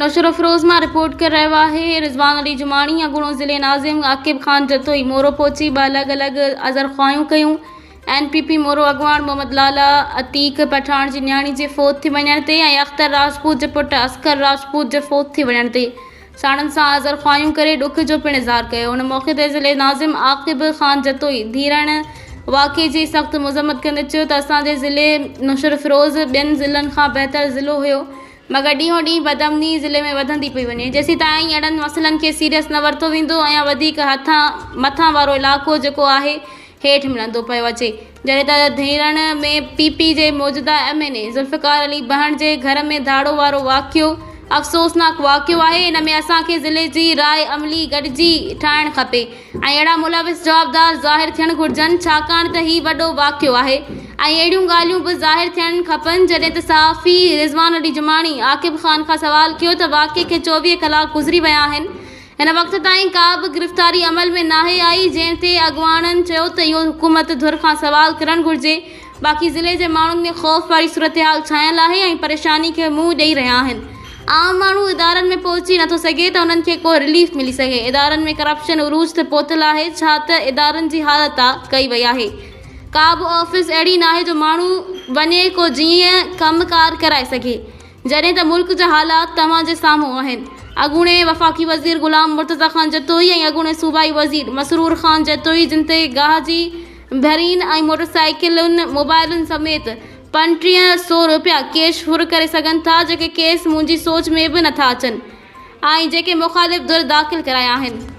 نوشهروفيروز مان رپورٽ ڪري رهيو آهي رضوان علي جماڻي اڳوڻو ضلعي ناظم عاقب خان جتوئي مورو پهچي ٻه الڳ الڳ عذرخواهيون ڪيون اين پي پي مورو اڳواڻ محمد لالا عتيق پٺاڻ جي نياڻي جي فوت ٿي وڃڻ تي ۽ اختر راجپوت جي پٽ اصغر راجپوت جي فوت ٿي وڃڻ تي ساڻن سان عذرخواهيون ڪري ڏک جو پڻ اظهار ڪيو ان موقعي تي ضلعي ناظم عاقب خان جتوئي ڌيرڻ واقعي جي سخت مذمت ڪندي چيو ته اسان جي ضلعي نوشهروفيروز ٻين ضلعن کان بهتر ضلعو هيو مگر ڏينهون ڏينهن بدامني ضلعي ۾ وڌندي پئي وڃي. جيسيتائين اهڙن مسئلن کي سيريس نه ورتو ويندو اڃا وڌيڪ هٿان مٿان وارو علائقو جيڪو آهي هيٺ ملندو پيو اچي. جڏهن ته ڌيرڻ ۾ پي پي جي موجوده M N A Zulfiqar Ali Behan جي گهر ۾ ڌاڙو وارو واقعو افسوسناڪ واقعو آهي ان ۾ اسان کي ضلعي جي راء عملي گڏجي ٺاهڻ کپي. ۽ اهڙا ملوث جوابدار ظاهر ٿيڻ گهرجن ڇاڪاڻ ته هي وڏو واقعو آهي ۽ اهڙيون ڳالهيون به ظاهر ٿيڻ کپن جڏهن ته صحافي رضوان علي جماڻي عاقب خان کان سوال ڪيو ته واقعي کي 24 ڪلاڪ گذري ويا آهن هن وقت تائين ڪا به گرفتاري عمل ۾ ناهي آئي جنهن تي اڳواڻن چيو ته اهو حڪومت ڌر کان سوال ڪرڻ گهرجي باقي ضلعي جي ماڻهن ۾ خوف واري صورتحال ڇانيل آهي ۽ پريشاني کي منهن ڏئي رهيا آهن. عام ماڻهو ادارن ۾ پهچي نٿو سگهي ته انهن کي ڪو رليف ملي سگهي. ادارن ۾ ڪرپشن عروج تي پهتل آهي ڇا ته ادارن جي حالت آ ڪئي وئي آهي. ڪا به آفيس اهڙي ناهي جو ماڻهو وڃي ڪو جيئن ڪم ڪار ڪرائي سگهي. جڏهن ته ملڪ جا حالات توهان جي سامهون آهن. اڳوڻي وفاقي وزير غلام مرتضيٰ خان جتوئي ۽ اڳوڻي صوبائي وزير مسرور خان جتوئي جن تي گاهه جي ڀرين ۽ موٽر سائيڪلن، موبائلن سميت 35 سو روپيا ڪيش ڦر ڪري سگهن ٿا جيڪي ڪيس منهنجي سوچ ۾ به نٿا اچن ۽ جيڪي مخالف ڌر داخل ڪرايا آهن.